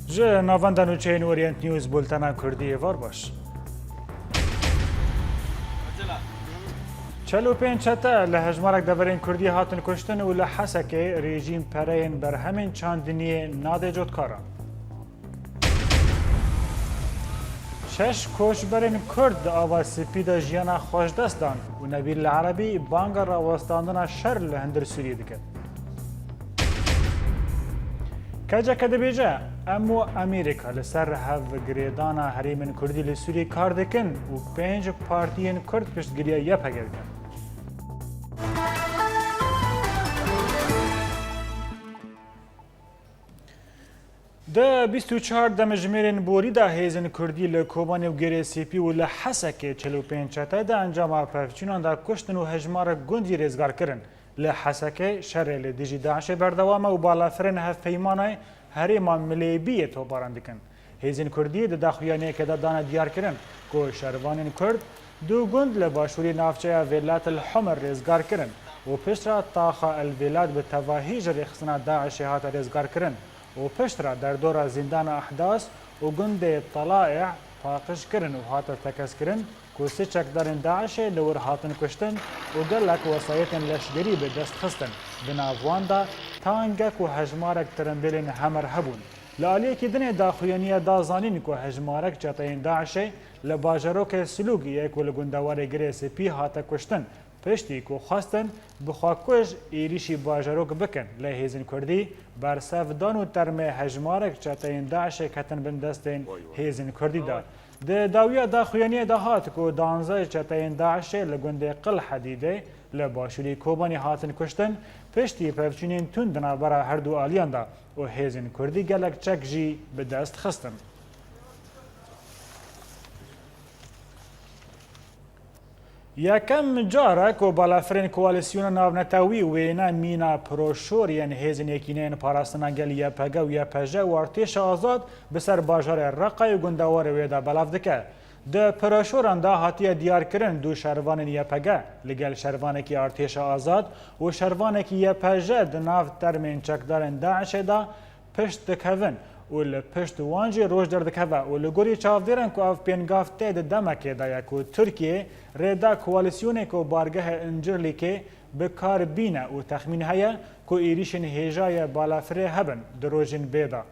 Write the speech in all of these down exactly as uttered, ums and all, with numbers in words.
Ji navenda nûçeyên Orient News, bultena Kurdî, êvar baş. Çel û pênc çete li hejmarek deverên Kurdî hatin kuştin û li Hesekê rejîm pereyên berhemên çandiniyê nade cotkaran. Şeş koçberên Kurd di Ava Spî de jiyana xwe ji dest dan û Nebîl Erebî banga rawestandina şer li hundir Sûriyê dike. K C K dibêje, em û Amerîka li ser hevgirêdana herêmên Kurdî li Sûriyê kar dikin û pênc partiyên Kurd piştgiriya Y P G dikin. Di bîst û çar demjimêrên borî de hêzên Kurdî li Kobanê û Girê Sêpî û li Hesekê çil û pênc çete di encama pevçûnan de kuştin û hejmarek gundî rêzgar kirin. Li Hesekê şerê li dijî DAIŞê berdewam e û balafirên hevpeymanayê herêma Milêbiyê topbaran dikin. Hêzên Kurdî di daxuyaniyekê de dane diyarkirin ku şervanên Kurd du gund li başûrê navçeya Vêlat el Humr rêzgar kirin û piştre taxa El Vêlat bi tevahî ji rêxistina DAIŞê hate rêzgarkirin û piştre derdora zîndana Ehdas û gundê Talaê paqij kirin û hate tekez kirin ku sê çekdarên DAIŞê li wir hatin kuştin û gelek wesayetên leşgerî bi dest xistin, di nav wan de tangek û hejmarek tirimbêlên Hummer hebûn. Li aliyekî dinê daxuyaniye da zanîn ku hejmarek çeteyên DAIŞê li bajarokê Silûg yê ku li gundewarê Girê Sipî hate kuştin, piştî ku xwestin bi xwekuj êrîşî bajarok bikin, lê hêzên Kurdî bersev dan û termê hejmarek çeteyên DAIŞê ketin bin destên hêzên Kurdî de. Di dawiya daxuyaniyê de hat ku danzdeh çeteyên DAIŞê li gundê Qil Hedîdê li başûrê Kobanê hatin kuştin, piştî pevçûnên tund di navbera her du aliyan de û hêzên Kurdî gelek çek jî bi dest xistin. Yekem car e ku balafirên Koalîsyona Navnetewî wêne mîna piroşor yên Hêzên Yekîneyên Parastina Gel Y P G û Y P J û Artêşa Azad bi ser bajarê Reqayê û gundewarê wê de belav dike. Di piroşoran de hatiye diyarkirin du şervanên Y P G li gel şervanekî Artêşa Azad û şervanekî Y P J di nav termên çekdarên DAIŞê de pişt dikevin û li pişt wan jî roj derdikeve û li gorî çavdêran ku ev pêngav tê di demekê de ye ku Tirkiye rê da koalîsyonê ku bargehê Incirlîkê bi kar bîne û texmîn heye ku êrîşên hêja yê balafirê hebin di rojên bê de.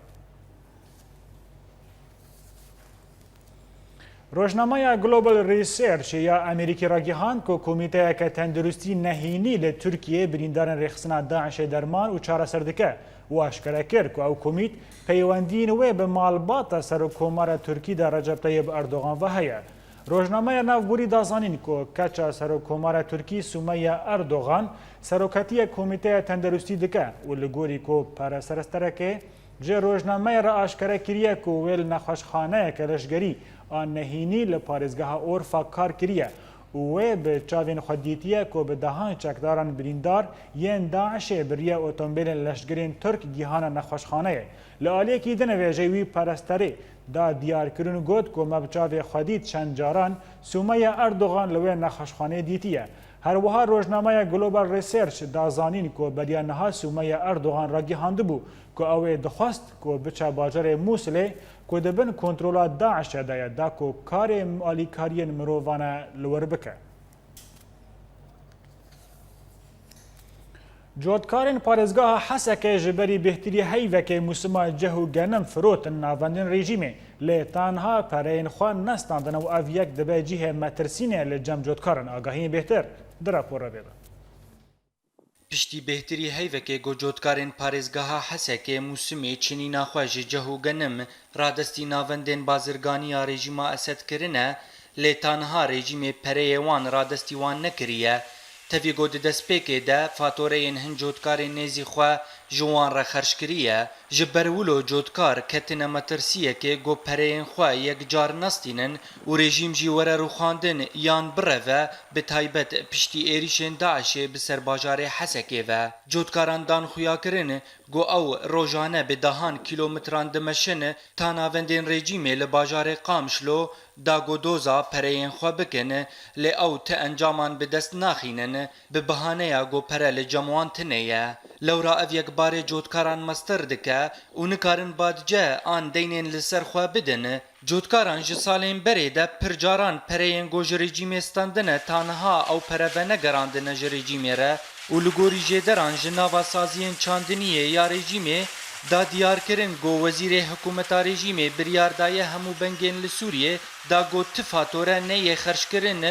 Rojnameya Global Research ya Amerîkî ragihand ku komîteyeke tenduristî nehînî li Tirkiyê birîndarên rêxistina DAIŞê derman û çareser dike û aşkere kir ku ew komît peywendiyên wê bi malbata Serokkomara Tirkî de Recep Tayyip Erdogan ve heye. Rojnameya navborî da zanîn ku keça Serokkomara Tirkî Sumeyye Erdogan seroketiye komîteya tenduristî dike û li gorî ku pereseresterekê ji rojnameyê re aşkere kiriye ku wê li nexweşxaneyeke leşgerî a nehînî li parêzgeha Orfa kar kiriye û wê bi çavên xwe dîtiye ku bi dehan çekdaran birîndar yên DAIŞê bi riya otomobîlên leşgerên Tirk gihane nexweşxaneyê. Li aliyekî din vêjeyî wî peresterê da diyarkirin û got ku me bi çavê xwe dît çend caran Sumeyye Erdogan li wê nexweşxaneyê dîtiye. Her wiha rojnameya Global Research da zanîn ku beriya niha Sumeyye Erdogan ragihandibû ku ew ê dixwest ku biçe bajarê Mûsilê ku di bin kontrola DAIŞê de ye, da ku karê alîkariyên mirovane li wir bike. Cotkarên parêzgeha Hesekê ji berî bêhtirî heyvekê mûsima ceh û genim firotin navendên rejîmê, lê tanha pereyên xwe nestandin û ev yek dibe cihê metirsînê li cem cotkaran. Agahiyên bêhtir di rapora vê de. Piştî bêhtirî heyvekê ku cotkarên parêzgeha Hesekê mûsimê çinîna xwe ji ceh û genim radestî navendên bazirganî ya rejîma Esed kirine, lê ta niha rejîmê pereyê wan radestî wan nekiriye. Tevî ku di destpêkê de fatoreyên hin cotkarên nêzî xwe Ji wan re xerckiriye, ji ber wilo cotkar ketine metirsiyekê ku pereyên xwe yekcar nestînin û rejîm jî were rûxandin yan bireve, bi taybet piştî êrîşên DAIŞê bi ser bajarê Hesekê ve. Cotkaran dan xuyakirin ku ew rojane bi dehan kîlometran dimeşin ta navendên rejîmê li bajarê Qamişlo da ku doza pereyên xwe bikin, lê ew ti encaman bi dest naxînin, bi bihaneya ku pere li cem wan tune ye. Lewra ev yek barê cotkaran mestir dike û nikarin badce an deynên li ser xwe bidin. Cotkaran ji salên berê de pir caran pereyên ku ji rejîmê standine ta niha ew pere venegerandine ji rejîmê re û li gorî jêderan ji nava saziyên çandiniyê ya rejîmê da diyar kirin ku wezîrê hikûmeta rejîmê biryar daye hemû bengên li Sûriyê da ku ti fatore neyê xerckirin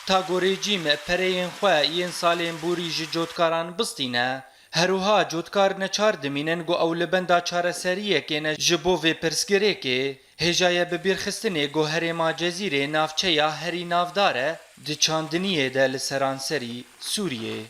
ta ku rejîm pereyên xwe yên salên borî ji cotkaran bistîne. Herwiha cotkar neçar dimînin ku ew li benda çareseriyekê ne ji bo vê pirsgirêkê. Hêja ye bibîrxistinê ku herêma Cezîrê navçeya herî navdar e di çandiniyê de li seranserî Sûriyê.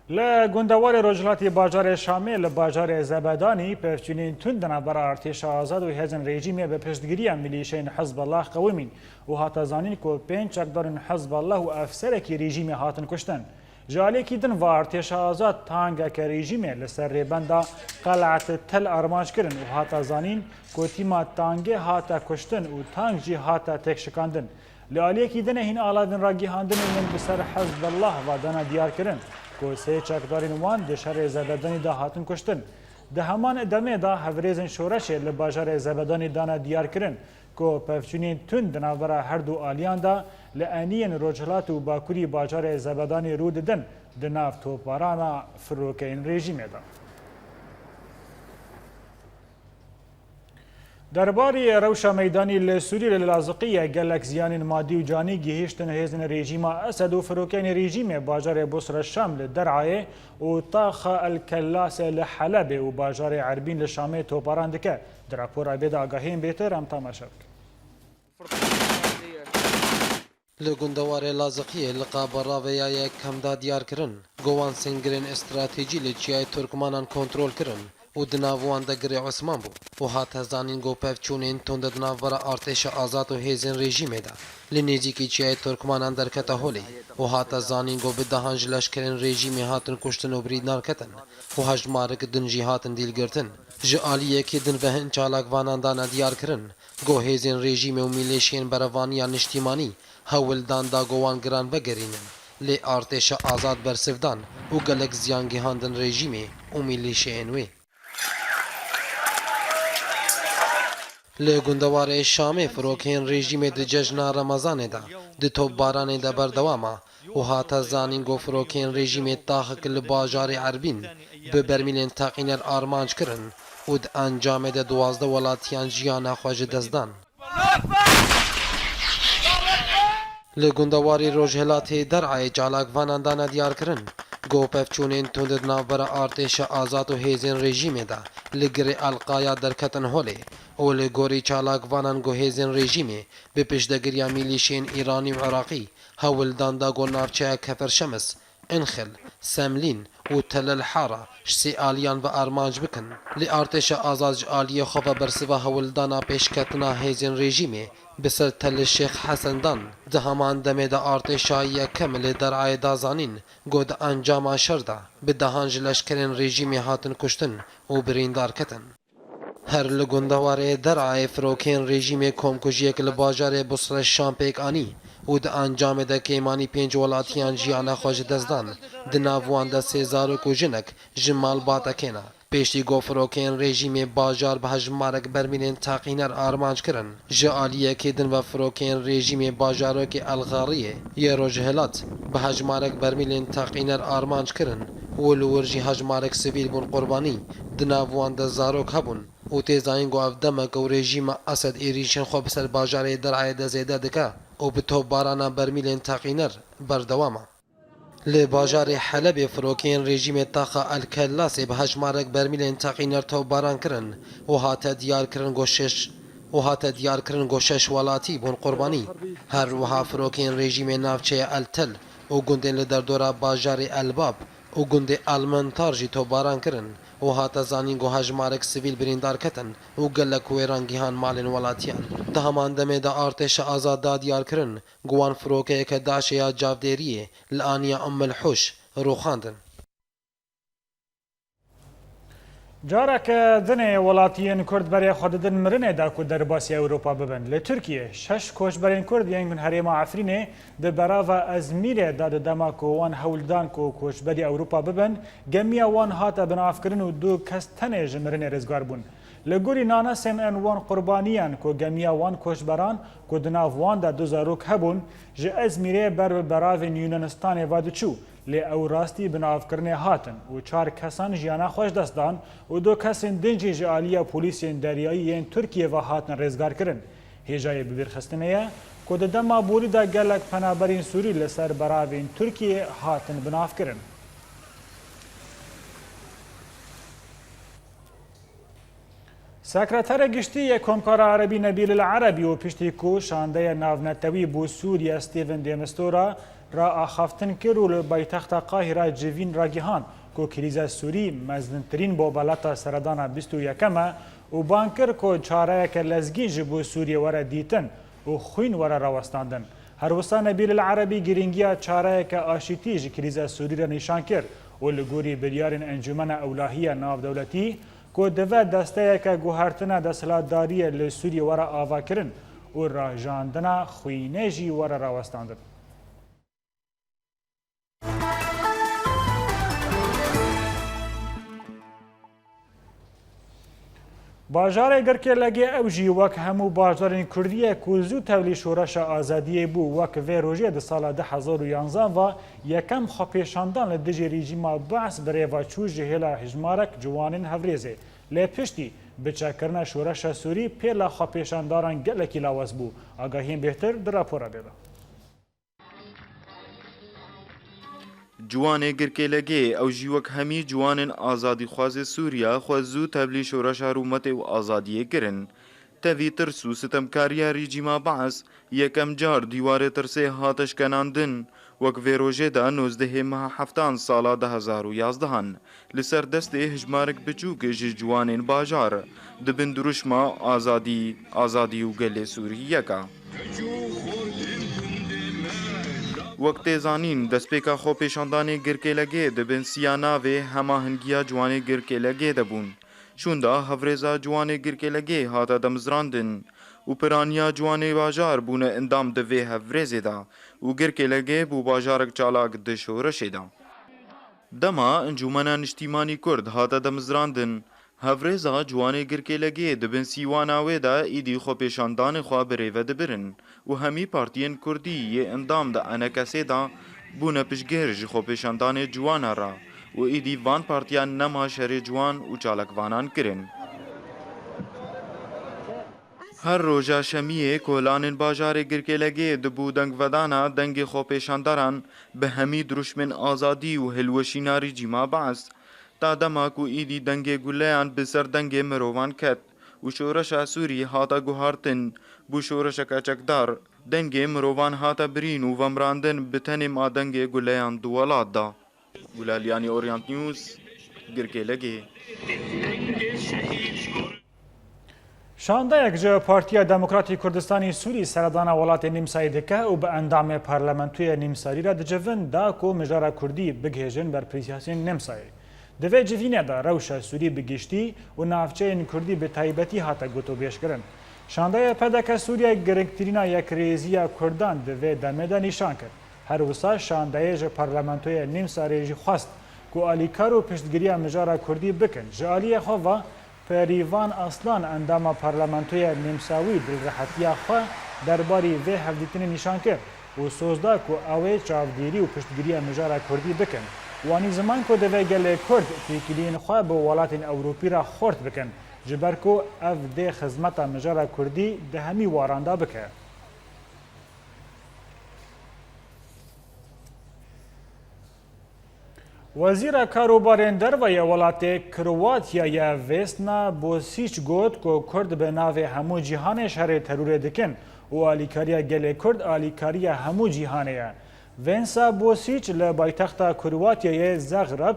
Li gundewarê rojhilatî bajarê Şamê li bajarê Zebedanî pevçûnên tund di navbera artêşa azad û hêzên rejîmê bi piştgiriya milîşeyên Hizbullah qewimîn û hate zanîn ku pênc çekdarên Hizbullah û efserekî rejîmê hatin kuştin. Ji aliyekî din ve artêşa azad tangeke rejîmê li ser rêbenda Qel'et Tel armanc kirin û hate zanîn ku tîma tangê hate kuştin û tang jî hate têkşikandin. Li aliyekî din e hîn alavên ragihandinê yên bi ser Hizbullah ve dane diyar kirin ku sê çekdarên wan di şerê Zebedanî de hatin kuştin. Di heman demê de hevrêzên şoreşê li bajarê Zebedanî dane diyar kirin ku pevçûnên tund di navbera her du aliyan de li eniyên rojhilat û bakurî bajarê Zebedanî rû didin di nav topbarana firokeyên rejîmê de. Derbarê rewşa meydanî li Sûriyê li Laziqiyê gelek ziyanên madî û canî gihîştin hêzên rejîma Esed û firokeyên rejîmê bajarê Busre Şam li Der'ayê û taxa El Kellasê li Helebê û bajarê Erbîn li Şamê toparan dike. Di rapora bê de agahiyên bêtir em temaşe bikin. Li gundewarê Laziqiyê li qaba raveya yekem da diyar kirin ku wan singirên stratejî li çiyayê Turkmanan kontrol kirin û di nav wan de girê Osman bû û hate zanîn ku pevçûnên tund di navbera artêşa azad û hêzên rejîmê de li nêzîkî çiyayê Turkmanan derkete holê û hate zanîn ku bi dehan ji leşkerên rejîmê hatin kuştin û birîndar ketin û hejmarek din jî hatin dîlgirtin. Ji aliyekî din ve hin çalakvanan dane diyar kirin ku hêzên rejîmê û mîlîşiyên berevaniya niştîmanî hewl dan da ku wan giran vegerînin, lê artêşa azad bersiv dan û gelek ziyan gihandin rejîmê û mîlîşiyên wê. Li gundewarê Şamê firokeyên rejîmê di cejna Remezanê de di topbaranê de berdewam e û hate zanîn ku firokeyên rejîmê taxek li bajarê Erbîn bi bermîlên teqîner armanc kirin û di encamê de duwazdeh welatiyan jiyana xwe ji dest dan. Li gundewarî rojhilatê Der'ayê çalakvanan dane diyar kirin ku pevçûnên tund di navbera artêşa azad û hêzên rejîmê de li girê Elqaya derketin holê û li gorî çalakvanan ku hêzên rejîmê bi piştgiriya mîlîşiyên Îranî û Iraqî hewl dan da ku navçeya Kefer Şems, Înxil, Semlîn û Tel El Hara ji sê aliyan ve armanc bikin. Lê artêşa azad ji aliyê xwe ve bersiva hewldana pêşketina hêzên rejîmê bi ser Tel Şêx Hesen dan. Di heman demê de artêşa yekem li Der'ayê da zanîn ku di encama şer de bi dehan ji leşkerên rejîmê hatin kuştin û birîndar ketin. Her li gundewarê Der'ayê firokeyên rejîmê komkujiyek li bajarê Busre Şam pêk anî û di encamê de kêmanî pênc welatiyan jiyana xwe ji dest dan. Di nav wan de sê zarok û jinek ji malbateke ne. Piştî ku firokeyên rejîmê bajar bi hejmarek bermîlên teqîner armanc kirin, ji aliyekê din ve firokeyên rejîmê bajarokê El Xariyê yê rojhilat bi hejmarek bermîlên teqîner armanc kirin û li wir jî hejmarek sivîl bûn qurbanî, di nav wan de zarok hebûn û tê zanîn ku ev demek ku rejîma Esed êrîşên xwe bi ser bajarê Der'ayê de zêde dike û bi topbarana bermîlên teqîner berdewam e. Li bajarê Helebê firokeyên rejîmê taxa El Kellasê bi hejmarek bermîlên teqîner topbaran kirin û hate diyar kirin ku şeş û hate diyar kirin ku şeş welatî bûn qurbanî. Her wiha firokeyên rejîmê navçeya El Tel û gundên li derdora bajarê El Bab û gundê Almentar jî topbaran kirin û hate zanîn ku hejmarek sivîl birîndar ketin û gelek wêran gihan malên welatiyan. Di heman demê de artêşa azad da diyarkirin ku wan firokeyeke DAIŞê ya çavdêriyê li aniya Umm el Huş rûxandin. Careke dinê welatiyên Kurd berê xwe didin mirinê da ku derbasî Ewropa bibin. Li Tirkiyê şeş koçberên Kurd yên herêma Efrînê di berava Ezmîrê de di dema ku wan hewl didan ku koçberî Ewropa bibin, gemiya wan hate binavkirin û du kes tenê ji mirinê rizgar bûn. Li gorî nanasên ên wan qurbaniyan ku gemiya wan koçberan ku di nav wan de du zarok hebûn, ji Ezmîrê ber bi beravên Yunanistanê ve diçû. Lê ew rastî binavkirinê hatin û çar kesan jiyana xwe ji dest dan û du kesên din jî ji aliya polîsên deryayî yên Tirkiyê ve hatin rêzgarkirin. Hêjayê bibîrxistinê ye ku di dema borî de gelek penaberên Sûrî li ser beravên Tirkiyê hatin binavkirin. Sekreterê Giştî yê Komkara Erebî Nebîl El Erebî û piştî ku şandeya navnetewî bo Sûriye Stephen de Mistura re axaftin kir û li paytexta Qahîra civîn ragihand ku krîza Sûrî mezintirîn bobalata seredana bîst û yekem e û ban kir ku çareyeke lezgîn ji bo Sûriye were dîtin û xwîn were rawestandin. Her wisa Nebîl El Erebî girîngiya çareyeke aşîtî ji krîza Sûrî re nîşan kir û li gorî biryarên Encûmena Ewlahî ya Navdewletî ku dive desteyeke guhertina desthilatdariyê li Sûriyê were avakirin û rajandina xwînê jî were rawestandin. Bajarê Girkêlegê ew jî wek hemû bajarên Kurdî ye ku zû tevlî şoreşa azadiyê bû. Wek vê rojê di sala du hezar û yanzan ve yekem xwepêşandan li dijî rejîma Be's bi rê ve çû ji hêla hejmarek ciwanên hevrêzê. Lê piştî biçekkirina şoreşa Sûrî pêla xwepêşandaran gelekî lawaz bû. Agahiyên bêhtir di rapora dê de. Ciwanê Girkêlegê, ew jî wek hemî ciwanên azadîxwazê Sûriya xwe zû tevlî şoreşa rûmetê û azadiyê kirin. Tevî tirs û sitemkariya rejîma Be's yekem car dîwarê tirsê hate şkenandin. Wek vê rojê de nozdehê meha heftan sala du hezar û yazdehan li ser destê hejmarek biçûk ji ciwanên bajar di bin dirûşma Azadî, Azadî û Gelê Sûrî yek a. Wek tê zanîn, destpêka xwepêşandanê Girkêlegê di bin siya navê Hemahingiya Ciwanê Girkêlegê de bûn. Şûnda hevrêza ciwanê Girkêlegê hate demizrandin û piraniya ciwanê bajar bûne endam di vê hevrêzê de û Girkêlegê bû bajarek çalak di şoreşê de. Dema Encûmena Niştîmanî Kurd hate demizrandin, hevrêza ciwanê Girkêlegê di bin sîwana wê de êdî xwepêşandanê xwe bi rê ve dibirin û hemî partiyên Kurdî yê endam di ENKSê de bûne piştgir ji xwepêşandanê ciwana re û êdî van partiyan nema şerê ciwan û çalakvanan kirin. Her roja şemiyê kolanên bajarê Girkêlegê dibû dengvedana dengê xwepêşandaran bi hemî dirûşmên azadî û hilweşîna rejîma Be's, ta dema ku êdî dengê guleyan bi ser dengê mirovan ket û şoreşa Sûrî hate guhartin bû şoreşeke çekdar, dengê mirovan hate birîn û vemirandin bi tenê ma dengê guleyan di welat de. Gulaliyanî, Orient News, Girkêlegê. Şandeyek ji Partiya Demokratî Kurdistanî Sûrî seredana welatê Nîmsayê dike û bi endamê Parlamentoya Nîmsarî re dicivin da ku mijara Kurdî bigihêjin ber pirsiyasên Nîmsayê. Di vê civînê de rewşa Sûrî bi giştî û navçeyên Kurdî bi taybetî hate gotûbêjkirin. Şandeya P D K Sûriye girîngtirîna yekrêziya Kurdan di vê demê de nîşan kir. Her wisa şandeyê ji Parlamentoya Nîmsarê jî xwest ku alîkar û piştgiriya mijara Kurdî bikin. Ji aliyê xwe ve Perîvan Aslan, endama Parlamentoya Nîmsawî, dilrehetiya xwe derbarî vê hevdîtinê nîşan kir û soz da ku ew ê çavdêrî û piştgiriya mijara Kurdî bikin. Wanî ziman ku divê gelê Kurd têkiliyên xwe bi welatên Ewropî re xurt bikin, ji ber ku ev dê xizmeta mijara Kurdî di hemî waran de bike. Wezîra Karûbarên Derve ya welatê Kroatiyayê Vesna Bosic got ku Kurd bi navê hemû cîhanê şerê terorê dikin û alîkariya gelê Kurd alîkariya hemû cîhanê ye. Vensa Bosic li paytexta Kroatiyayê Zagreb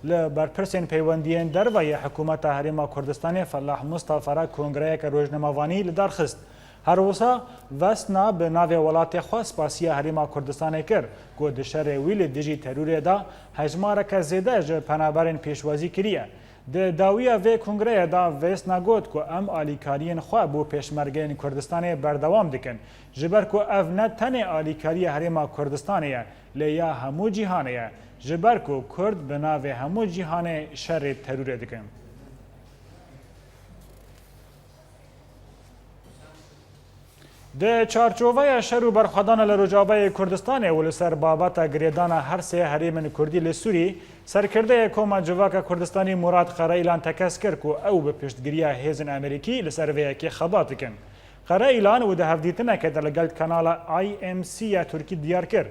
li berpirsên peywendiyên derve yê Hikûmeta Herêma Kurdistanê Felah Mustafa re kongreyeke rojnamevanî li dar xist. Her wisa Vesna bi navê welatê xwe spasiya Herêma Kurdistanê kir ku di şerê wî li dijî terorê de hejmareke zêde ji penaberên pêşwazî kiriye. Di dawiya vê kongreyê de Vesna got ku em alîkariyên xwe bo pêşmergeyên Kurdistanê berdewam dikin, ji ber ku ev ne tenê alîkariya Herêma Kurdistanê ye, lê ya hemû cîhanê ye, ji ber ku Kurd bi navê hemû cîhanê şerê terorê dikin. Di çarçoveya şer û berxwedana li Rojavayê Kurdistanê û li ser babeta girêdana her sê herêmên Kurdî li Sûrî, serkirdeyê Koma Civaka Kurdistanî Murat Qereîlan tekez kir ku ew bi piştgiriya hêzên Amerîkî li ser vê yekê xebat dikin. Qereîlan û di hevdîtineke de li gel kanala I M C ya Tirkî diyar kir,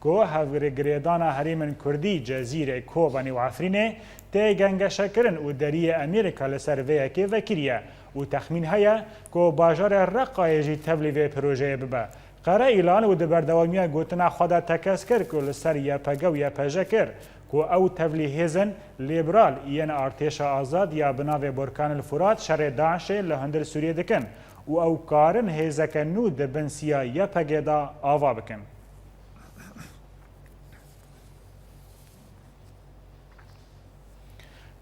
ku hevgirêdana herêmên Kurdî Cezîrê, Kobanê û Efrînê tê gengeşekirin û deriyê Amerîka li ser vê yekê vekiriye û texmîn heye ku bajarê Reqayê jî tevlî vê projeyê bibe. Qereîlan û di berdewamiya gotina xwe de tekez kir ku li ser Y P G û Y P J kir ku ew tevlî hêzên lîberal yên Artêşa Azad ya bi navê Borkan el Furat şerê DAIŞê li hundir Sûriyê dikin û ew karin hêzeke nû di bin siya Y P G de ava bikin.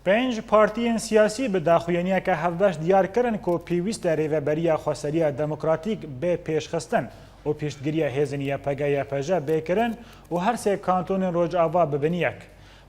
Pênc partiyên siyasî bi daxuyaniyeke hevbeş diyar kirin ku pêwîst e rêveberiya xweseriya demokratîk bê pêşxistin û piştgiriya hêzên Y P G Y P J bê kirin û her sê kantonên Rojava bibin yek.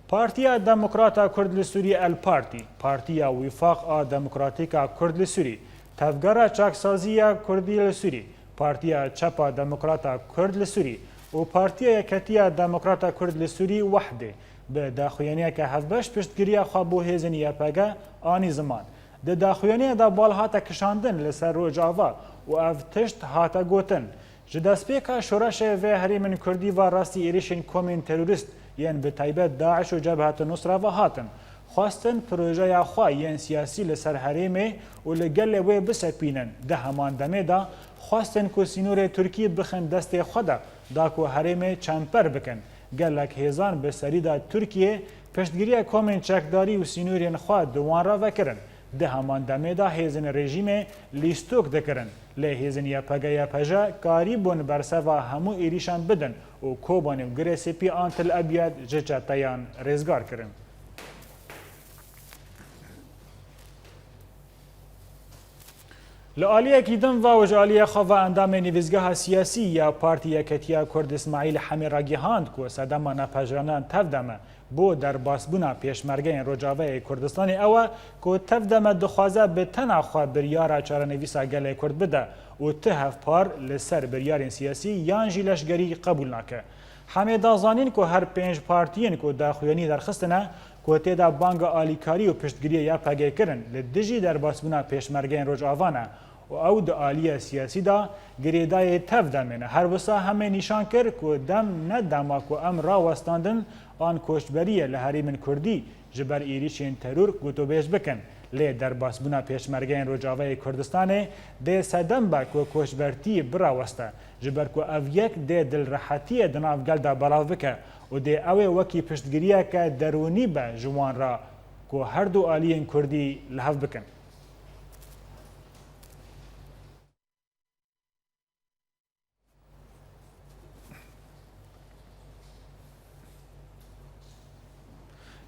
Partiya Demokrata Kurd li Sûrî El Partî, Partiya Wîfaq a Demokratîk a Kurd li Sûrî, Tevgera Çaksazî ya Kurdî li Sûrî, Partiya Çep a Demokrata Kurd li Sûrî û Partiya Yeketiya Demokrata Kurd li Sûrî, Wehdê, bi daxuyaniyeke hevbeş piştgiriya xwe bo hêzên Y P G anî ziman. Di daxuyaniya de bal hate kişandin li ser Rojava û ev tişt hate gotin: Ji destpêka şoreşê vê herêmên Kurdî ve rastî êrişên komên terorîst yên bi taybet DAIŞ û Cebhet Nusra ve hatin. Xwestin projeya xwe yên siyasî li ser herêmê û li gelê wê bisepînin. Di heman demê de xwestin ku sînorê Tirkî bixin destê xwe de, da ku herêmê çemper bikin. Gelek hêzan bi serî de Tirkiyê piştgiriya komên çekdarî û sînorên xwe di wan re vekirin. Di heman demê de hêzên rejîmê lîstok dikirin. Lê hêzên Y P G Y P J karîbûn berseva hemû êrîşan bidin û Kobanê û Girê Spî an Til Ebyad ji çeteyan rêzgar kirin. Li aliyekî din ve û ji aliyê xwe ve endamê nivîzgeha siyasî ya Partî Yeketiya Kurd Îsmaîl Hemî ragihand ku sedema nepejirandina TEV-DEMê bo derbasbûna pêşmergeyên Rojavayê Kurdistanê ew e ku TEV-DEMê dixwaze bi tena xwe biryara çarenivîsa gelê Kurd bide û ti hevpar li ser biryarên siyasî yan jî leşgerî qebûl nake. Hemê da zanîn ku her pênc partiyên ku daxuyanî derxistine, ku tê de banga alîkarî û piştgiriyê Y P G kirin, li dijî derbasbûna pêşmergeyên Rojava ne û ew di aliyê siyasî de girêdayî TEV-DEMê ne. Her wisa hemê nîşan kir ku dem ne dema ku em rawestandin an koçberiyê li herêmên Kurdî ji ber êrîşên teror gotûbêj bikin. Lê derbasbûna pêşmergeyên Rojavayê Kurdistanê dê sedem be ku koçbertî biraweste, ji ber ku ev yek dê dilrehetiyê di nav gel de belav bike û dê ew ê wekî piştgiriyeke derûnî be ji wan re ku her du aliyên Kurdî li hev bikin.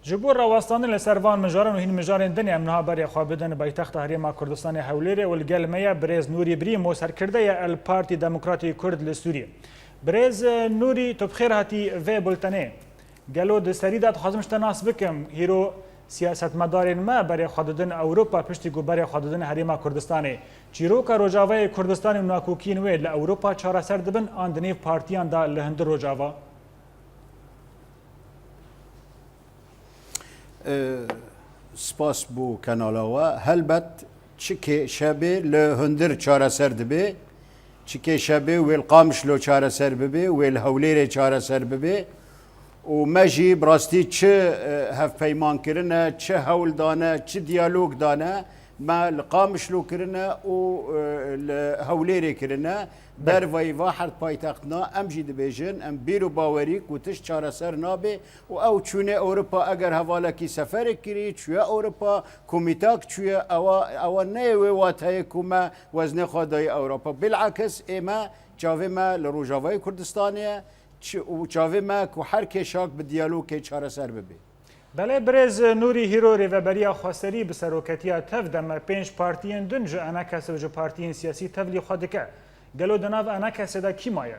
Ji bo rawestandin li ser van mijaran û hîn mijarên din em niha berê xwe bidin paytexta Herêma Kurdistanê Hewlêrê û li gel me ye birêz Nûrî Brîmo, serkirdeya El Partî Demokratî Kurd li Sûriyê. Birêz Nûrî, tu bi xêr hatî vê bultenê. Gelo di serî de dixwazim ji te nas bikim, hîro siyasetmedarên me berê xwe didin Ewropa, piştî ku berê xwe didin Herêma Kurdistanê. Çîroka Rojavayê Kurdistanê û nakokiyên wê li Ewropa çareser dibin an di nêv partiyan de li hundir Rojava? E, spas bo kanala we. Helbet çikê şebê li hundir çareser dibe. Çikê şebê wê li Qamişlo çareser bibe, wê li Hewlêrê çareser bibe. Û me jî bi rastî çi, e, hevpeyman kirine, çi hewl dane, çi diyalog dane, Me li Qamişlo kirine û, e, li Hewlêrê kirine. Belê. Dervayî va herd paytextina em jî dibêjin, em bîr û bawerî ku tişt çareser nabe û ew çûne Ewropa, eger hevalekî seferek kirî, çûye Ewropa, komîtak çûye, ewa, ewa neyê wê wateyê ku me weznê xwe dayî Ewropa. Bilakis ê me, çavê me li Rojavayê Kurdistanê ye, çi-, û çavê me ku her kêşak bi diyalogê çareser bibe. Belê birêz Nûrî Hîro, rêveberiya xweserî bi seroketiya TEV-DEMê pênc partiyên din ji ENKSê û ji partiyên siyasî tevlî xwe dike. Gelo di nav ENKSê de kî maye?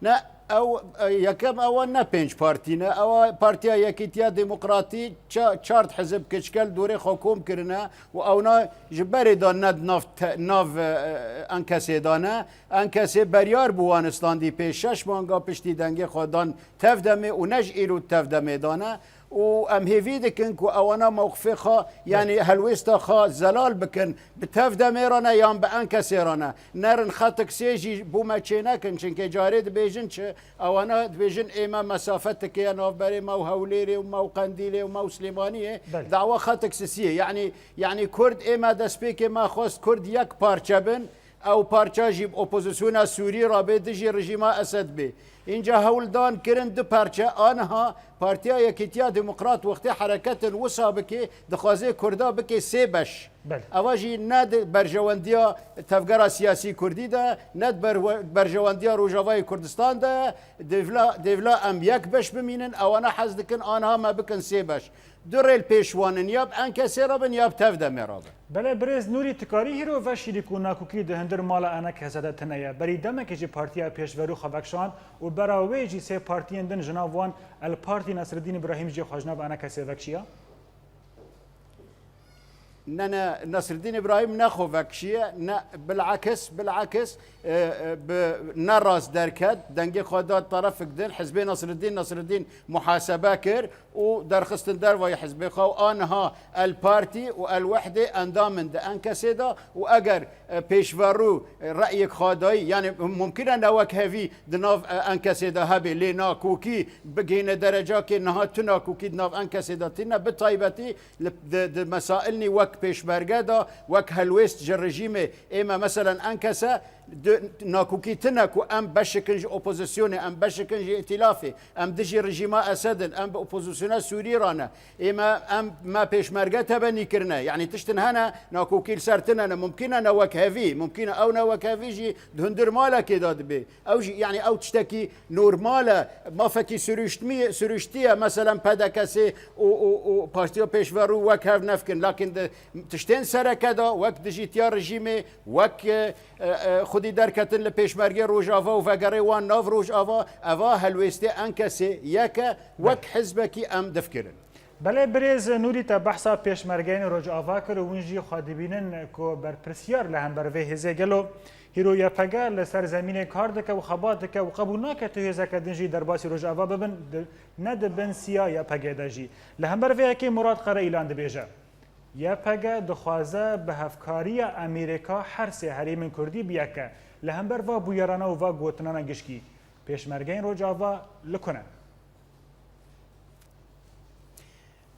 Ne, ew, e, yekem ewa ne pênc partî ne. Ewa Partiya Yekîtiya Demokratî ça-, çar hizib kiçkel dorê xwe kom kirine û ewna ji berê de ne di nav te-, nav, e, ENKSê de ne. ENKSê beryar bû wan standî pê şeş manga piştî dengê xwe dan TEV-DEMê û ne ji îro TEV-DEMê de ne. Û em hêvî dikin ku ewana mewqifê xwe, yanî helwêsta xwe zelal bikin, bi TEV-DEMê re ne yan bi ENKSê re ne. Nerin xetik sê jî bo me çê nekin, çinkê carê dibêjin çi, ewana dibêjin ê me mesafetikê ye navberê me û Hewlêrê û me û Qendîlê û me û Silêmaniyê. Belê. Dawa xetik sisiyê. Yanî, yanî Kurd ê me destpêkê me xwest Kurd yek parçe bin, ew parça jî bi opozisyona Sûrî re bê, dijî rejîma Esed bê. Înca hewldan kirin du parçe, aniha Partiya Yekîtiya Demokrat wextê hereketin wisa bike, dixwaze Kurda bike sê beş. Belê. Eva jî ne di berjewendiya tevgera siyasî Kurdî de, ne di berwe-, berjewendiya Rojavayê Kurdistan de, dêvla, dêvla em yek beş bimînin, ewana hez dikin aniha me bikin sê beş. Du rê li pêş wan in, ya bi ENKSê re bin, ya bi TEV-DEMê re bin. Belê birêz Nûrî, tu karî hîro veşîrî ku nakokî di hundir mala ENKSê de tune ye. Berî demekê jî partiya pêşverû xwe vekşand û bera wê jî sê partiyên din ji nav wan El Partî Nesreddîn Îbrahîm jî xwe ji nav ENKSê vekşiya? Ne, ne, Nesreddîn Îbrahîm ne xwe vekşiye, ne, bilakis, bilakis, e, e, bi ne rast derket, dengê xwe da terefik din, hizbê Nesreddîn, Nesreddîn muhasebe kir û derxistin dervayî hizbê xwe û aniha El Partî û El Wehdê endam in di ENKSê de û eger, e, pêşverû, e, reyek xwe dayî, yanî mumkin e ne wek hevî di nav, e, ENKSê de hebe, lê nakokî bigihîne derecakê niha tu nakokî di nav ENKSê de tîne, bi taybetî li, di, di mesailnî wek pêşmerge de, wek helwêst ji rejîmê ê me, meselen ENKSê, di, nakokî tine ku em beşikin ji opozisyonê, em beşikin ji îtîlafê, em dijî rejîma Esed in, em bi opozisyona Sûrî re ne. Ê me, em, me pêşmerge tebenî kirine. Yanî tiştin hene, nakokî li ser tine ne. Mumkin e ne wek hevî, mumkin e ew ne wek hevî jî di hundir malekê de dibe. Ew jî, yanî ew tiştekî normal e. Mafekî sürüştmî-, sürüştiye. Meselen P D K'sê û, û, û Partiya Pêşverû wek hev nefkin. Lakin di tiştên sereke de wek dijîtiya rejîmê, wek, e, e, e, xwedî derketin li pêşmergê Rojava û vegerê wan nav Rojava, eva helwêstê ENKSê yek e, wek hizbekî em difkirin. Belê birêz Nûrî, te behsa pêşmergeyên Rojava kir û hûn jî xwe dibînin ku berpirsiyar li hember vê hêzê gelo hîro Y P G li ser zemînê kar dike û xebat dike û qebûl nake tu hêzeke din jî derbasî Rojava bibin, di, ne di bin siya Y P G de jî. Li hember vê yekê Murad Qereîlan dibêje, Y P G dixwaze bi hevkariya Amerîka her sê herêmên Kurdî bi yek e. Li hember va bûyerana û va gotinana gişkî, pêşmergeyên Rojava li ku ne?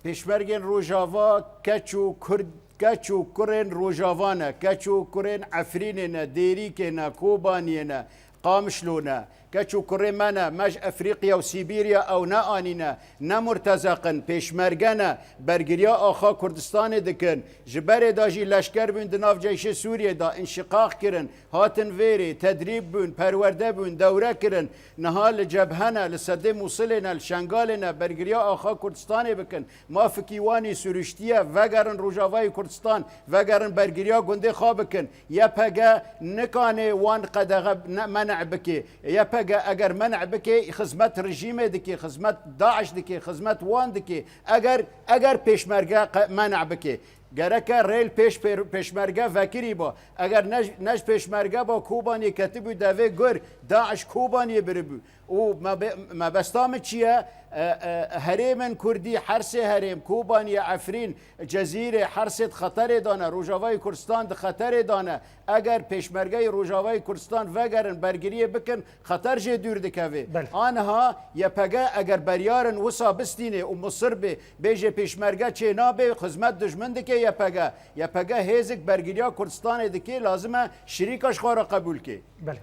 Pêşmergên Rojava keç û Kurd, keç û kurên Rojava ne, keç û kurên Efrînê ne, Dêrîkê ne, Kobaniyê ne, Qamişlo ne. Keç û kurê me ne, me ji Efrîqya û Sîbîrya ew neanîne, ne murtezeq in, pêşmerge ne, bergiriya axa Kurdistanê dikin. Ji berê de jî leşker bûn di nav ceyşê Sûriyê de, înşiqaq kirin, hatin vêrê, tedrîb bûn, perwerde bûn, dewre kirin. Niha li cebhe ne, li sedê Mûsilê ne, li Şengalê ne, bergiriya axa Kurdistanê bikin. Mafikî wanî sürüştiye, vegerin Rojavayê Kurdistan, vegerin bergiriya gundê xwe bikin. Y P G nikane wan qedexe ne-, men'a bike. Y P G eger men'a bike, xizmet rejîmê dike, xizmet DAIŞ dike, xizmet wan dike. Eger, eger pêşmerge qe-, men'a bike. Gereke rê li pêş pê-, pêşmerge vekirî ba. Eger ne, ne ji pêşmerge ba Kobaniyê ketibû devê gur, DAIŞ Kobaniyê biribû. Û mebe-, mebesta min çi ye? E, e, herêmên Kurdî, hersê herêm, Kobaniyê, Efrîn, Cezîrê, hersê di xeterê de ne, Rojavayê Kurdistan di xeterê de ne. Eger pêşmergeyê Rojavayê Kurdistan vegerin, bergiriyê bikin, xeter jê dûr dikeve. Belê. Aniha Y P G eger beryarin wisa bistînê û misir bê, bêjê pêşmerge çê nabê, xizmet dijmin dike Y P G. Y P G hêzik bergiriya Kurdistanê dike, lazim e şirîka ji xwe re qebûl ke. Belê.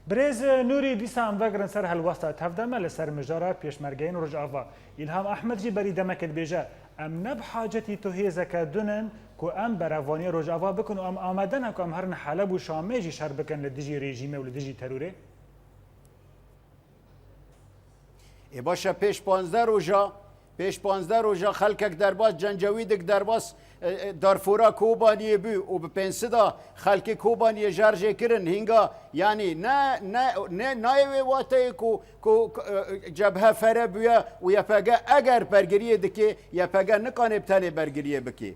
Birêz Nûrî, dîsa em vegirin ser helwesta tevde me li ser mijara pêşmergeyên Rojava. Îlham Ehmed jî berî demekê dibêje, em ne bi hacetî tu hêzeke dunin ku em berevaniya Rojava bikin û em amade ne ku em herin Heleb û Şamê jî şer bikin li dijî rejîmê û li dijî terorê. Ê baş e, pêş panzdeh roja, pêş panzdeh roja xelkek derbas, Cencewîdik derbas, e, e, Darfûra Kobaniyê bû û bi pênc sed a xelkê Kobaniyê şerjê kirin. Hînga, yanî ne, ne, ne, nayê wê wateyê ku, ku, ku, e, cebhe fere bûye û Y P G eger bergiriyê dike, Y P G nikanê bi tenê bergiriyê bike.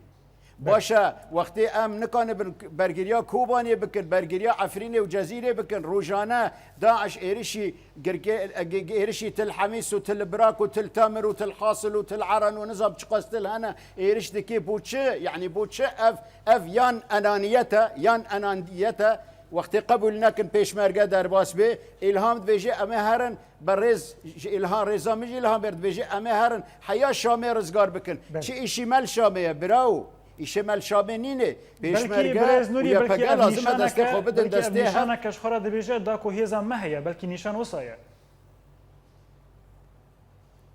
Baş e, wextê em nikanibin bergiriya Kobaniyê bikin, bergiriya Efrînê û Cezîrê bikin, rojane DAIŞ êrişî girke-, ge-, ge-, êrişî Til Hemîs û Til Birak û Til Temir û Til Hasil û Til Eren û nizam çiqas til hene êriş dike, bo çi? Yanî bo çi? Ev, ev yan enaniyet e, yan enaniyet e. Wextê qebûl nekin pêşmerge derbas bê, Îlham dibêje, em ê herin, berêz ji Îlham, rêza min ji Îlham ber dibêje, em ê herin heya Şamê rizgar bikin. Belê. Çi îşî me li Şamê ye, birawo? Îşê me li Şamê nîne. Belkî Pêşmerge birêz Nûrî, û belkî Y P G ev lazim e destê nîşaneke, xwe bidin belkî ev destê hev. Nîşaneke ji xwe re dibêje, da ku hêza me heye, belkî nîşan wisa ye.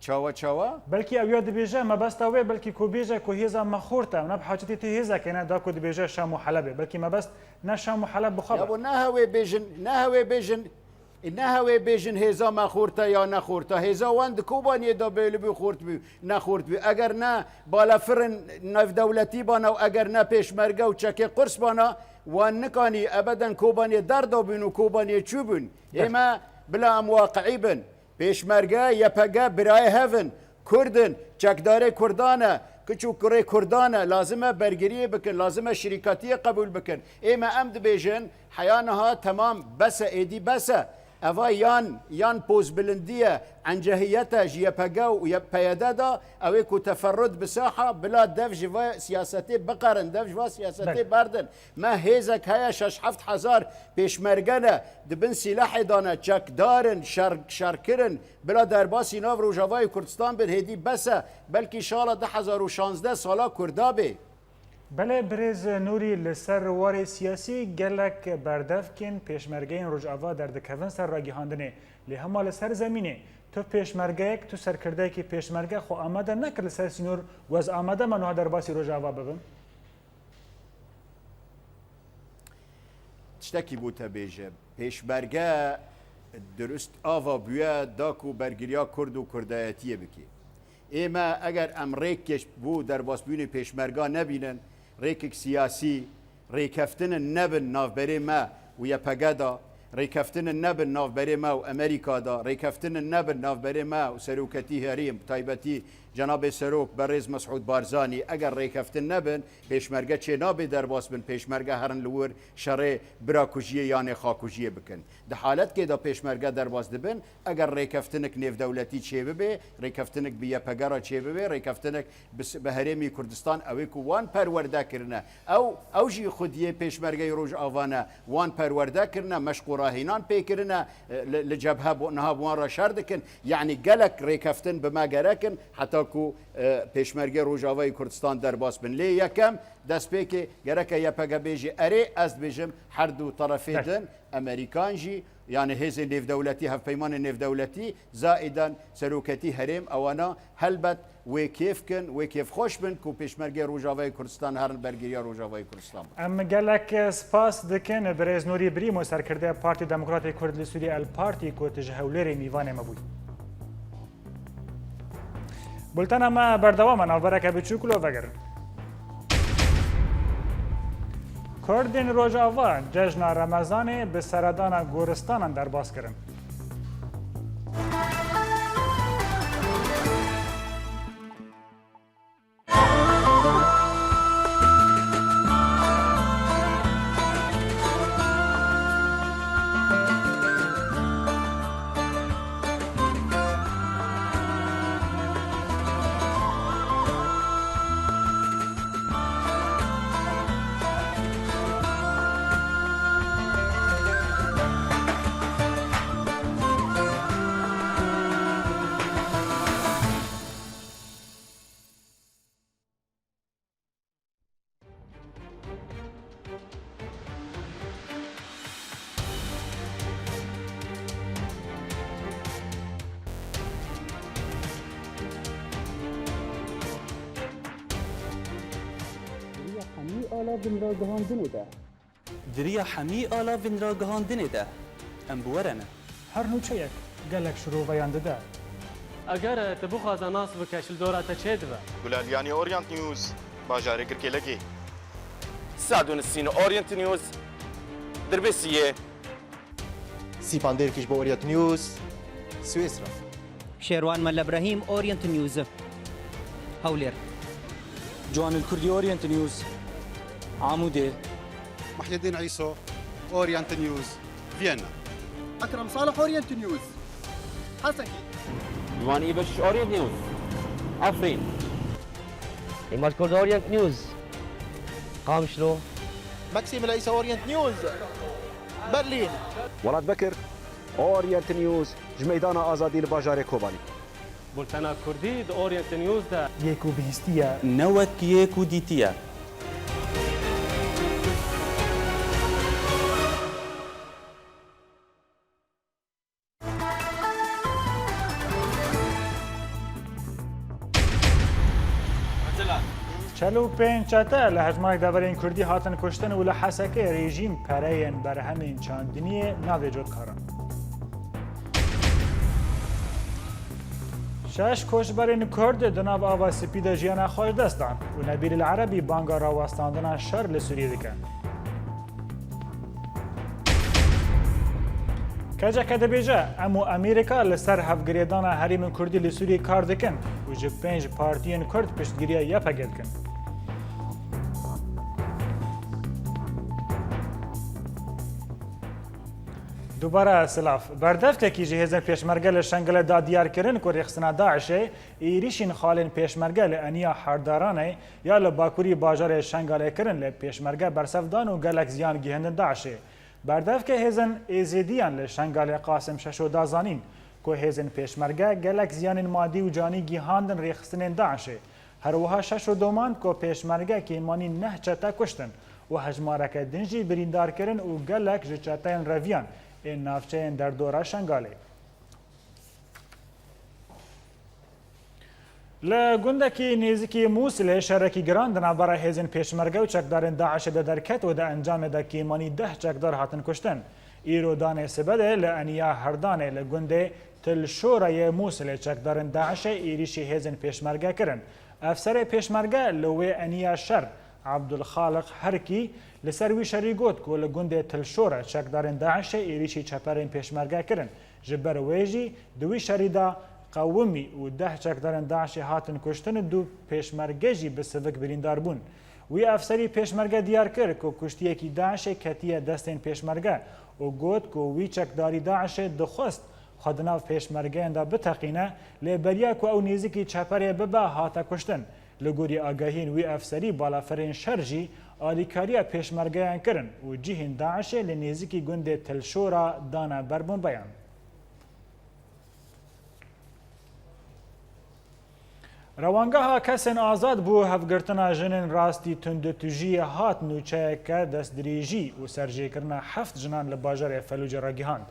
Çawa, çawa? Belkî ew ya dibêje, mebesta wê belkî ku bêje ku hêza me xurt e, em ne bi hacetî tu hêzekê ne, da ku dibêje Şam û Helebê. Belkî mebest ne Şam û Heleb bi xwe be. Ya bo ne hewê bêjin, ne hewê bêjin, e, ne hewê bêjin hêza me xurt e ya ne xurt e. Hêza wan di Kobaniyê de bêlibû xurt bû, ne xurt bû. Eger ne balafirên navdewletî bana û eger ne pêşmerge û çekê qurs bana, wan nikanî ebeden Kobaniyê derdabûn û Kobaniyê çûbûn. Belê. Ême bila em waqiî bin. Pêşmerge, Y P G birayê hev in. Kurd in, çekdarê Kurdan e, kiç û kurê Kurdan e. Lazim e bergiriyê bikin, lazim e şirîkatiyê qebûl bikin. Ême em dibêjin, heya niha temam, bes e, êdî bes e. Eva yan, yan pozbilindî ye, encehiyet e ji Y P G û Y P Y D de, ew ê ku teferrud bi saha, bila dev ji va siyasetê biqerin, dev ji va siyasetê Belê. berdin. Me hêzek heye şeş heft hezar pêşmerge ne, di bin sîlehê de ne, çekdar in, şer, şerkir in, bila derbasî nav Rojavayê Kurdistan bin, hêdî bes e, belkî şala du hezar û şazdeh sala Kurda bê. Belê birêz Nûrî, li ser warê siyasî gelek berdevkên pêşmergeyên Rojava derdikevin ser ragihandinê. Lê hema li ser zemînê, tu pêşmergeyek, tu serkirdeyekî pêşmerge xwe amade nekir li ser sînor, ku ez amade me niha derbasî Rojava bibim? Tiştekî bo te bêje, pêşmerge dirust ava bûye da ku bergiriya Kurd û Kurdayetiyê bike. Ê me eger em rêkek bo derbasbûnê pêşmerga nebînin, rêkek siyasî, rêkeftinin nebin navberê me û Y P G de, rêkeftinin nebin navberê me û Amerîka de, rêkeftinin nebin navberê me û seroketî herêm, bi taybetî cenabê serok berêz Mesûd Barzanî, eger rêkeftin nebin, pêşmerge çê nabe derbas bin, pêşmerge herin li wir şerê birakujiyê yanê xakujiyê bikin. Di haletkê de pêşmerge derbas dibin, eger rêkeftinik nêvdewletî çêbibe, rêkeftinik bi Y P G re çêbibe, rêkeftinik bi s-, bi herêmî Kurdistan, ew ê ku wan perwerde kirine, ew, ew jî xwediyê pêşmergeyê Rojava ne, wan perwerde kirine, meşq û rahînan pê kirine, e, li, li cebhe bo, niha bi wan re şer dikin. Yanî gelek rêkeftin bi me gerek in, heta ku, e, pêşmergê Rojavayê Kurdistan derbas bin. Lê yekem destpêkê gereke Y P G bêjî, erê, ez dibêjim her du terefê Belê. din, Amerîkan jî, yanî hêzên nêvdewletî, hevpeymanên nêvdewletî, zaîden seroketî herêm, ewana helbet wê kêf kin, wê kêfxweş bin ku pêşmergê Rojavayê Kurdistan herin bergiriya Rojavayê Kurdistan bin. Em gelek spas dikin birêz Nûrî Brîmo, serkirdeyê Partî Demokratê Kurd li Sûriyê, El Partî, ku tu ji Hewlêrê mîvanê me bûyî. Bultena me berdewam e, navbereke biçûk lo vegerin. Kurdên Rojava cejna Remezanê bi seredana goristanan derbas kirin. Di ragihandinê de. Di riya hemî alavan ragihandinê de em bi we re ne. Her nûçeyek gelek şiroveyan dide. Eger tu bixwaze nas bike, ji li dora te çêdibe. Gulal Yanî, Orient News, bajarê Girkêlekê. Sed û nîsîn Orient News, Dirbêsiyê. Sîpan Dêrkiş bo Orient News, Swêsra. Şêrwan Mele Brehîm, Orient News, Hewlêr. Ciwanil Kurdî, Orient News, Amûdê. Muhyiddin Îso, Orient News, Viyana. Ekrem Salih, Orient News, Hesekê. Ciwanî Beşîş, Orient News, Efrîn. Îmaj Kurd, Orient News, Qamişlo. Maxim Leysa, Orient News, Berlin. Welat Bekir, Orient News, ji Meydana Azadî li bajarê Kobanî. Bultena Kurdî di Orient News de. Yê ku bihîstiye. Ne wek yê ku dîtiye. Çel û pênc çete li hejmarek deverên Kurdî hatin kuştin û li Hesekê rejîm pereyên berhemên çandiniyê nade cotkaran. Şeş koçberên Kurd di nav Ava Spî de jiyana xwe ji dest dan û Nebîl El Erebî banga rawestandina şer li Sûriyê dike. K C K dibêje, em û Amerîka li ser hevgirêdana herêmên Kurdî li Sûriyê kar dikin û ji pênc partiyên Kurd piştgiriya Y P G dikin. Dubare silav. Berdevkekî ji hêzên pêşmerge li Şengalê da diyar kirin ku rêxistina DAIŞê êrîşên xalên pêşmerge li Eniya Herdaranê ya li bakurî bajarê Şengalê kirin, lê pêşmerge bersev dan û gelek ziyan gihîndin DAIŞê. Berdevke hêzên Êzîdiyan li Şengalê Qasim Şeşo da zanîn ku hêzên pêşmerge gelek ziyanên madî û canî gihîndin rêxistinên DAIŞê. Her wiha Şeşo domand ku pêşmerge kêmanî neh çete kuştin û hejmareke din jî birîndar kirin û gelek ji çeteyên reviyan ên navçeyên derdora Şengalê. Li gundekî nêzîkî Mûsilê şerekî giran di navbera hêzên pêşmerge û çekdarên DAIŞê de derket û di encamê de kêmanî deh çekdar hatin kuştin. Îro danê sibe de li Eniya Herdanê li gundê Til Şora yê Mûsilê çekdarên DAIŞê êrîşî hêzên pêşmerge kirin. Efserê pêşmerge li wê eniya şer, Abdulxaliq Herkî, li ser wî şerî got ku li gundê Til Şora çekdarên DAIŞê êrîşî çeperên pêşmerge kirin. Ji ber wê jî di wî şerî de qewimî û deh çekdarên DAIŞê hatin kuştin û du pêşmerge jî bi sivik birîndar bûn. Wî efserî pêşmerge diyar kir ku kuştiyekî DAIŞê ketiye destên pêşmerge û got ku wî çekdarî DAIŞê dixwest xwe di nav pêşmergeyan de biteqîne, lê beriya ku ew nêzîkî çeperê bibe, hate kuştin. Li gorî agahiyên wî efserî, balafirên şer jî alîkariya pêşmergeyan kirin û cihên DAIŞê li nêzîkî gundê Til Şora dane ber bombeyan. Rewangeha Kesên Azad bo Hevgirtina Jinên Rastî Tundutujiyê hat nûçeyeke destdirêjî û serjêkirina heft jinan li bajarê Felûcê ragihand.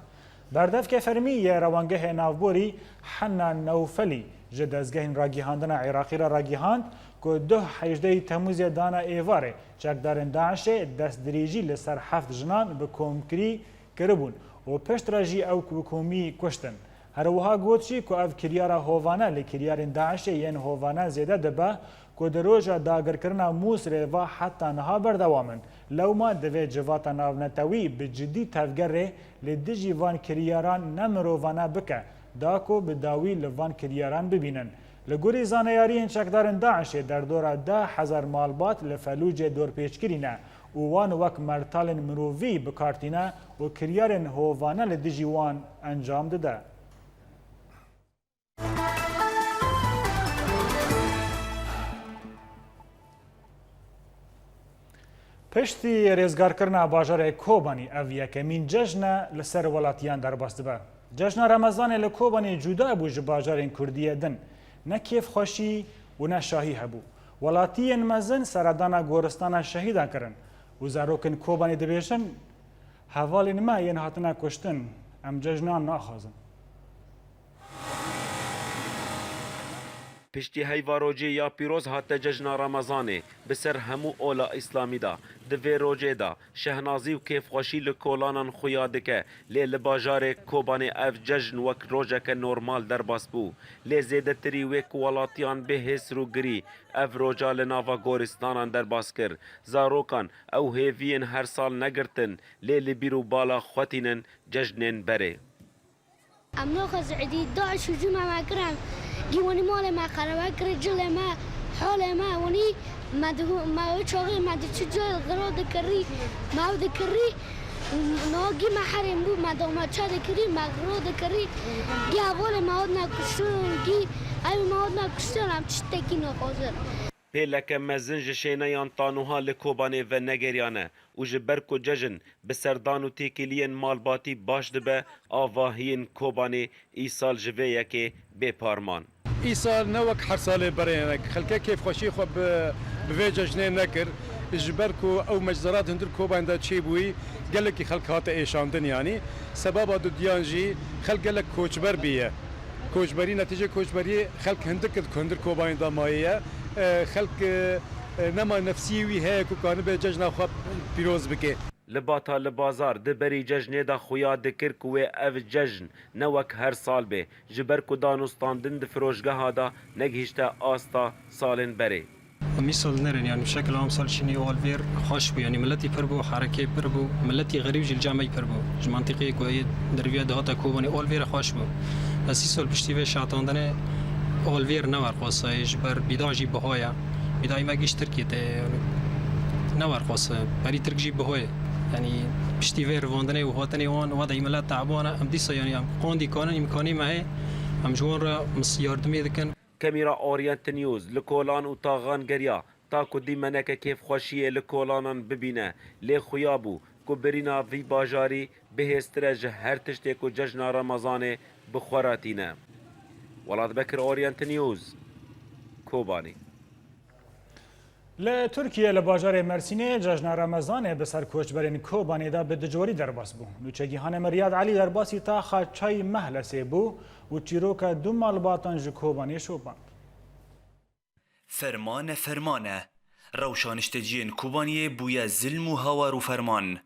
Berdevkê fermî yê Rewangehê Navborî Henna Newfelî ji dezgehên ragihandina Iraqî re ragihand ku duh hejdehê Temûzê dana êvarê çekdarên DAIŞê destdirêjî li ser heft jinan bi komkirî kiribûn û piştre jî ew bi komî kuştin. Her wiha got jî ku ev kiryara hovane li kiryarên DAIŞê yên hovane zêde dibe ku di roja dagirkirina Mûsilê ve heta niha berdewam in. Lewma divê civata navnetewî bi cidî tevgerê li dijî van kiryaran ne mirovane bike, da ku bi dawî li van kiryaran bibînin. Li gorî zaneyariyên çekdarên DAIŞê derdora deh hezar malbat li Felûcê dorpêçkirî ne û wan wek mertalên mirovî bi kar tîne û kiryarên hovane li dijî wan encam dide. Piştî rêzgarkirina bajarê Kobanî, ev yekemîn cejn e li ser welatiyan derbas dibe. Cejna Remezanê li Kobanî cuda bû ji bajarên Kurdiyê din. Ne kêfxweşî û ne şahî hebû. Welatiyên mezin seredana goristana şehîdan kirin û zarokên Kobanî dibêjin, hevalên me yên hatine kuştin, em cejnan naxwazin. Piştî heyva rojê ya pîroz hate cejna Remezanê, bi ser hemû ola îslamî de, di vê rojê de şehnazî û kêfxweşî li kolanan xuya dike, lê li bajarê Kobanê ev cejn wek rojeke normal derbas bû. Lê zêdetirî wê ku welatiyan bê hêsir û girî ev roja li nava goristanan derbas kir. Zarokan ew hêviyên her sal negirtin, lê li bîr û bala xwe tînin cejnên berê. Em naxwazin êdî, DAIŞ hicûm me kir, em gîwanî malê me qerewe kir, cilê me, holê me, wanî me dihu-, me wê çaxê me diçû cayê xira dikirî, me ew dikirî, nagî me herêm bû, me damaça dikirî, me xira dikirî, gî hevalê me hatine kuştin, gî ew me hatine kuştin, em tiştekî naxwazin. Pêleke mezin ji şêneyan ta nuha li Kobanê venegeriyane û ji ber ku cejn bi serdan û têkiliyên malbatî baş dibe, avahiyên Kobanê îsal ji vê yekê bê par man. Îsal ne wek her salê berê ne. Xelkê kêfxweşî xwe bi, bi vê cejnê nekir. Ji ber ku ew meczerat hundir Kobanê de çêbûyî, gelekî xelk hate êşandin yanî. Sebaba dudiyan jî xelk gelek koçber bûye. Koçberî, netîcê koçberiyê xelk hindik di hundir Kobanê de maye ye. E, xelk, e, e, nema nefsiyê wî heye ku kanibe cejna xwe pîroz bike. Li Bata li bazar di berî cejnê de xuya dikir ku wê ev cejn ne wek her sal bê, ji ber ku danûstandin di firojgeha de negihişte asta salên berê. Em îsal nerin, yani şekil am sal şinî ol vêr xweş bû, yani miletî pir bû, herekê pir bû, miletî xerîb jî li cem me pir bû. Ji mentiqê ku ê derviya dihata Kobanê ol vêr xweş bû. Ez îsal piştî vê şatandinê ol vêr ne werxwasa ye, ji ber bîda jî biha ye. Bîdayî me giş Tirkiyê te, yani ne werxwasa ye. Berî Tirk jî biha ye. Yani piştî vê rivandinê û hatinê wan, wedeyî milet teban e. Em dîsa yani em qandî kanin îmkanî me heye. Em ji wan re mis-, yardimê dikin. Kamera Orient News li kolan û taxan geriya, ta ku dîmeneke kêfxweşiyê li kolanan bibîne, lê xuya bû ku birîna vî bajarî bihêztir e ji her tiştê ku cejna Remezanê bi xwe re tîne. Welat Bekir, Orient News, Kobanî. Li Tirkiye, li bajarê Mersînê cejna Remezanê bi ser koçberên Kobanê de bi dijwarî derbas bû. Nûçegîhanê me Riyad Elî derbasî taxa Çay Mehlesê bû û çîroka du malbatan ji Kobanê şopand. Ferman e, ferman e. Rewşa nişteciyên Kobaniyê bûye zilm û hawar û ferman.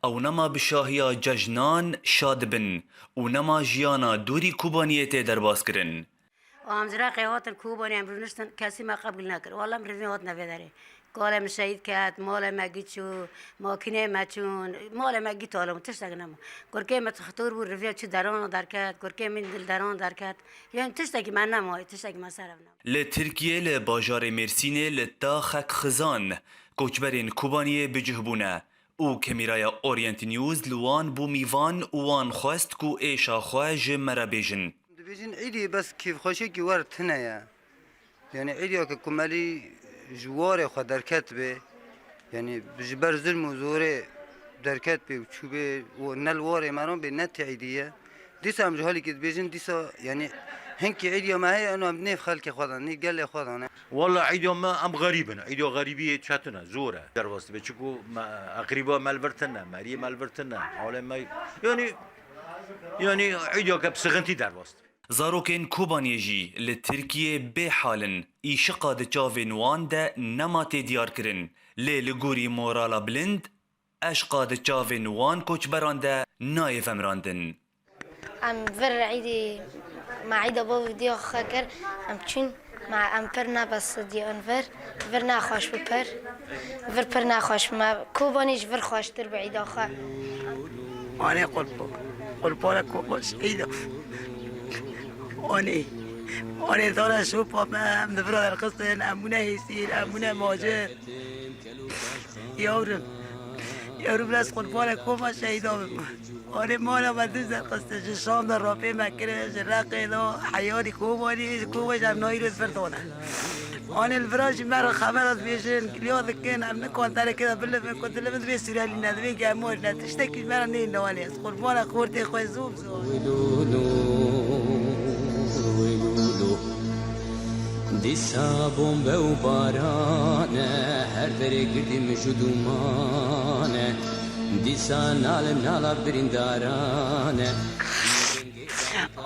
Ew nema bi şahiya cejnan şa dibin û nema jiyana dûrî Kobaniyê tê derbas kirin. Em ji Reqê hatin Kobanê, em rûniştin, kesî me qebûl nekir. Wele em rivîn hatine vê derê. Kalê min şehîd ket, malê me gî çû, makîneyê me çûn, malê me gî talo bû, tiştek nema. Kurkê me xitûr bû, riviya çû deran derket, kurkê min dil deran derket. Yani tiştekî me nema, tiştekî me ser ev nema. Li Tirkiyê, li bajarê Mêrsînê, li taxek xizan, koçberên Kobaniyê bi cih bûne û kamîraya Orient News li wan bû mîvan û wan xwest ku êşa xwe ji me re bêjin. Dibêjin êdî bes kêfxweşiyekî wer tune ye. Yani êdî ke ku melî ji warê xwe derket bê, yani ji ber zilm û zorê derket bê û çûbê û ne li warê me ran bê, ne tê êdî ye. Dîsa em ji halîkê dibêjin, dîsa, yanî, hinkî êdiya me heye, eno em nêv xelkê xwe de, nêv gelê xwe de ne. Walla êdiya me, em xerîb in. Êdiya xerîbiyê çetin e, zor e. Derbas dibe, çiku me, eqrîba me li vir tune, meriyê me li vir tune, alê me, yanî, yanî êdiya ke bi sixintî derbas dibe. Zarokên Kobaniyê jî li Tirkiyê bê hal in. Îşiqa di çavên wan de nema tê diyar kirin. Lê li gorî morala bilind, eşqa di çavên wan koçberan de nayê vemirandin. Em vir êdî, me êda bo vîdeo xwe kir, em çûn, me em pir nebesediyan vir, vir nexweş bû pir, vir pir nexweş bû. Me Kobanî ji vir xweştir bi êda xwe. Anê qulp-, qulpana Kobanî êda. Anê, anê zana şopa me, em di vira derxistin, em bûne hêsîr, em bûne macir. Yavrum, yavrum, ez qurbana koma şehîda bim. Arê mala me dû zerxiste, ji Şam de rapê me kire, ji Reqê de, heyarî Kobanî, ji Kobanî em nayîrê di vir dane. Anê li vira jî me re xebera dibêjin, giliya dikin, em nikan derekê de bilivin, ku dilivin divê Sûrelî ne, divê Gemarî ne, tiştekî ji me re neyên newanê. Ez qurbana xortê xwe zû bi zû. Wîlûlû, wîlûlû. Dîsa bombe û baran e, her derê girdî mij û dûman e. Dîsa nal nala birîndaran e.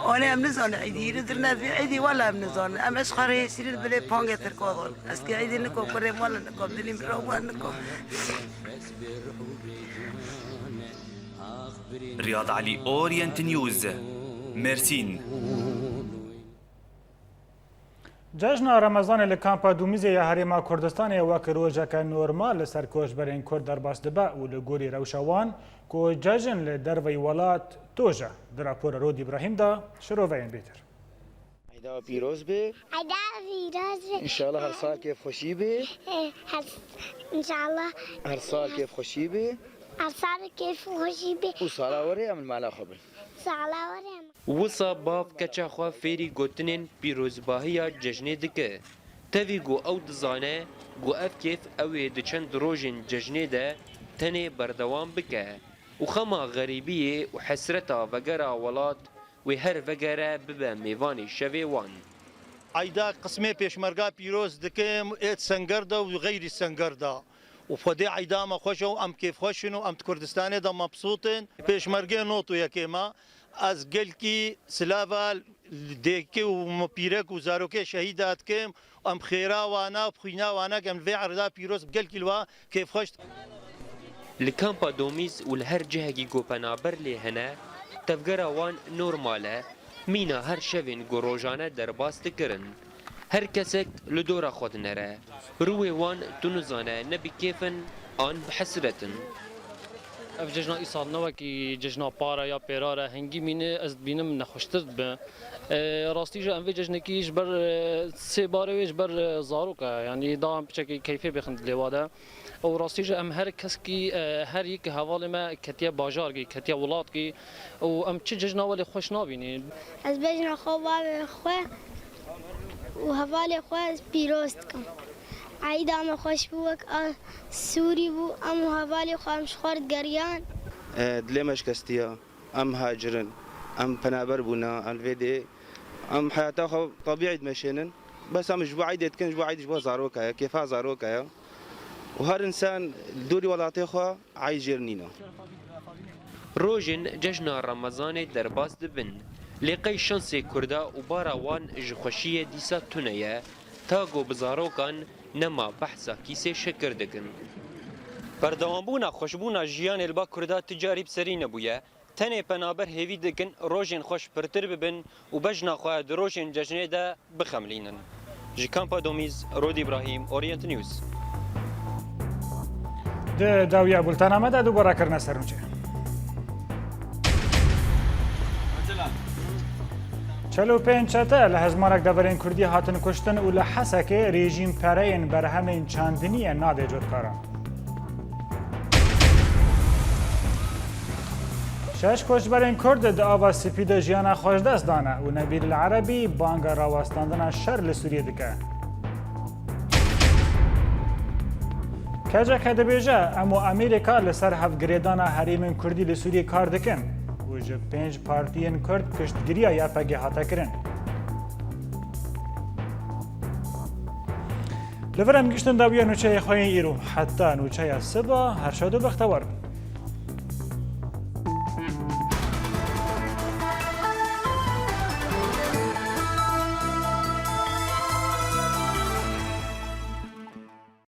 Wane em nizane îdî, îro dir nezî îdî, wala em nizane. Em ez xwe rê sîrin bilê pangê Tirko dol. Ez ki îdî niko, kurê mala niko, dilî miro wan niko. Riyad Alî, Orient News, Mersîn. Cejna Remezanê li Kampa Dumîzê ya Herêma Kurdistanê wek rojeke normal li ser koçberên Kurd derbas dibe û li gorî rewşa wan ku cejn li derveyî welat toj e. Di rapora Rod Îbrahîm de şiroveyên bêtir. Eyda pîroz be. Eyda pîroz be. Înşallah her sal kêfxweşî be. Eh, her, înşallah. Her sal kêfxweşî be. Her sal kêfxweşî be. Û sala werê em li mala xwe bin. Sala werê em. Wisa bav keça xwe fêrî gotinên pîrozbahiya cejnê dike. Tevî ku ew dizane ku ev kêf ew ê di çend rojên cejnê de tenê berdewam bike û xema xerîbiyê û hesreta vegera welat wê her vegere bibe mêvanê şevê wan. Eyda qismê pêşmerga pîroz dikim, êt senger de û xeyrî senger de. Û Xwedê eyda me xweş e û em kêfxweş in û em di Kurdistanê de mebsût in. Pêşmergê not û yekê me, ez gelkî silava dêkê û pîrek û zarokê şehîda dikim. Em xêra wana û xwîna wana em li vê erda pîroz gelkî li wa kêfxweş. Li kampa Domîz û li her cihekî ku penaber lê hene, tevgera wan normal e. Mîna her şevên ku rojane derbas dikirin. Her kesek li dora xwe dinere. Rûyê wan tu nizane ne bi kêf in an bi hesret in. Ev cejna îsal ne wekî cejna pare ya pêrar e, hingî mîne ez dibînim nexweştir dibe. E, rastî jî em vê cejnekî ji ber, e, sê barê wê ji ber, e, zarok e, yanî da em piçekî keyfê bêxin dilê wa de. Û rastî jî em her keskî, e, her yek hevalê me ketiye bajarkî, ketiye welatkî û em çi cejna welê xweş nabînî. Ez bejna xwe bavê xwe û hevalê xwe pîroz dikim. Eyda me xweş bû, wek a Sûrî bû, em û hevalê xwe em ji xwe re digeriyan. E, dilê me şikestiya, em hacirin, em penaber bûna, em vê dê, em heyata xwe tebîî dimeşênin. Bes em ji bo eydê dikin, ji bo eydê ji bo zaroka ye, kêfa zaroka ye. Û her însan li dorî welatê xwe eyd jêr nîne. Rojên cejna Remezanê derbas dibin. Lê qey şansê Kurda û bara wan ji xweşiyê dîsa tune ye, ta ku bi zarokan nema behsa kîsê şekir dikin. Berdewambûna xweşbûna jiyanê li ba Kurda ti carî bi serî nebûye. Tenê penaber hêvî dikin rojên xweş pirtir bibin û bejna xwe di rojên cejnê de bixemilînin. Ji Kampa Domîz, Rod Îbrahîm, Orient News. Di dawiya bultena me de dubare kirine ser nûçe. Çel û pênc çete li hejmarek deverên Kurdî hatin kuştin û li Hesekê rejîm pereyên berhemên çandiniyê nade cotkaran. Şeş koçberên Kurd di Ava Spî de jiyana xwe ji dest dane û Nebîl El Erebî banga rawestandina şer li Sûriyê dike. K C K dibêje, em û Amerîka li ser hevgirêdana herêmên Kurdî li Sûriyê kar dikin û ji pênc partiyên Kurd piştgiriya Y P G hate kirin. Li vir em giştin dawiya nûçeyê xwe yên îro. Heta nûçeya siba, her şad û bextewar bin.